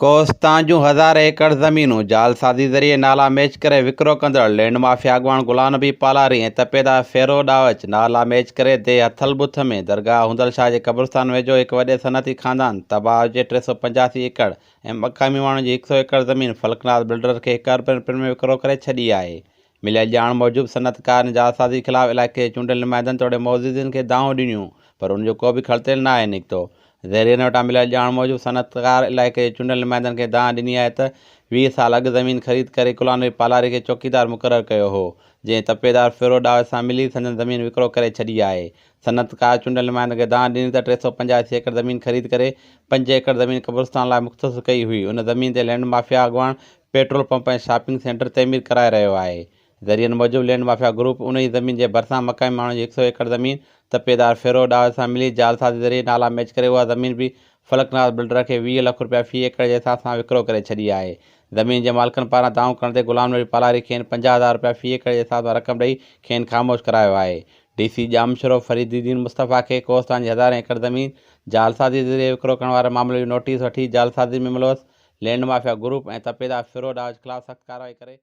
ڪوهستان جون هزارين ايڪڙ زمينون جعلسازي ذريعي نالا ميچ ڪري وڪرو ڪندڙ لينڊ مافيا اڳواڻ غلام نبي پالاري ۽ تپيدار فيرو ڏاوچ نالا ميچ ڪري ديهه هٿل ٻٿ ۾ درگاهه هوندل شاهه جي قبرستان ويجهو هڪ وڏي صنعتي خاندان تباهه جي 385 ايڪڙ ۽ مقامي ماڻهن جي هڪ سئو ايڪڙ زمين فلڪ ناز بلڊرز کي هڪ ارب رپين ۾ وڪرو ڪري ڇڏي آهي. مليل ڄاڻ موجب صنعتڪارن جعلسازي خلاف علائقي جي چونڊيل نمائندن توڙي معززين کي دانهون ڏنيون پر ان جو ڪو به کڙتيل ناهي نڪتو. ذريعن وٽان مليل ڄاڻ موجب صنعتڪار علائقي جي چونڊيل نمائندن کي دانهن ڏني آهي ته 20 سال اڳ زمين خريد ڪري غلام نبي پالاري کي چوڪيدار مقرر ڪيو هو جنهن تپيدار ڦرو ڏاوچ سان ملي سندن زمين وڪرو ڪري ڇڏي آهي. صنعتڪار چونڊيل نمائندن کي دانهن ڏني ته 385 ايڪڙ زمين خريد ڪري پنج ايڪڙ زمين قبرستان لاء مختص ڪئي هئي ان زمين تي لينڊ مافيا اڳواڻ پيٽرول پمپ ۽ شاپنگ سينٽر تعمير ڪرائي رهيو آهي. ذريعن موجب لينڊ مافيا گروپ انهي زمين جي ڀرسان مقامي ماڻهن جي هڪ سئو ايڪڙ زمين تپيدار فيرو ڏاهر سان ملي جعلسازي ذريعي نالا ميچ ڪري اها زمين به فلڪ ناز بلڊر کي 20 لک رپيا في ايڪڙ جي حساب سان وڪرو ڪري ڇڏي آهي. زمين جي مالڪن پاران دانهون ڪرڻ تي غلام نبي پالاري کين 50 هزار رپيا في ايڪڙ جي حساب سان رقم ڏئي کين خاموش ڪرايو آهي. ڊي سي ڄامشورو فريد الدين مصطفيٰ کي ڪوهستان جي هزارين ايڪڙ زمين جعلسازي ذريعي وڪرو ڪرڻ واري معاملي جو نوٽيس وٺي جعلسازي ۾ ملوث لينڊ مافيا گروپ ۽ تپيدار فيرو ڏاهج خلاف سخت ڪارروائي ڪري.